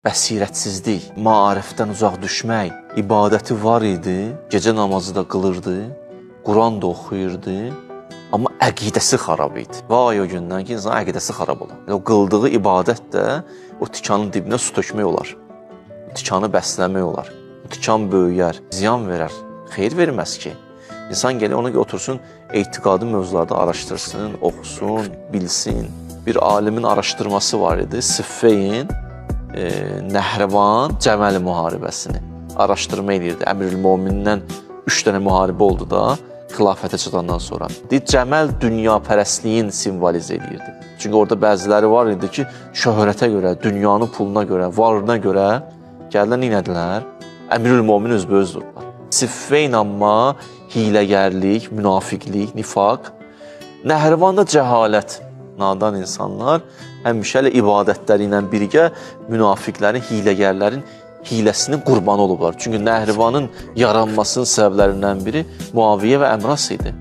Bəsirətsizlik, maarifdən uzaq düşmək, ibadəti var idi, gecə namazı da qılırdı, Quran da oxuyurdu, amma əqidəsi xarab idi. Vay o gündən ki, insanın əqidəsi xarab olar. O qıldığı ibadət də o tikanın dibinə su tökmək olar. O tikanı bəsləmək olar. O tikan böyüyər, ziyan verər, xeyir verməz ki. İnsan gəlir ona ki, otursun, etiqadi mövzularda araşdırsın, oxusun, bilsin. Bir alimin araşdırması var idi, Siffeyn, Nəhrəvan Cəməl müharibəsini araşdırma edirdi. Əmirül Mömindən 3 dənə müharibə oldu da xilafətə çatandan sonra. Deyir, Cəməl dünyapərəstliyin simvolizə edirdi. Çünki orada bəziləri var idi ki, şöhrətə görə, dünyanın puluna görə, varına görə gəldilər, neynədilər? Əmirül Mömin özbəöz durdular. Siffeyn amma hiləgərlik, münafiqlik, nifaq, Nəhrəvan da cəhalət. Nadan insanlar həmişə elə ibadətləri ilə birgə münafiqlərin, hiləgərlərin hiləsinin qurbanı olublar. Çünki Nəhrivanın yaranmasının səbəblərindən biri Muaviyə və Əmras idi.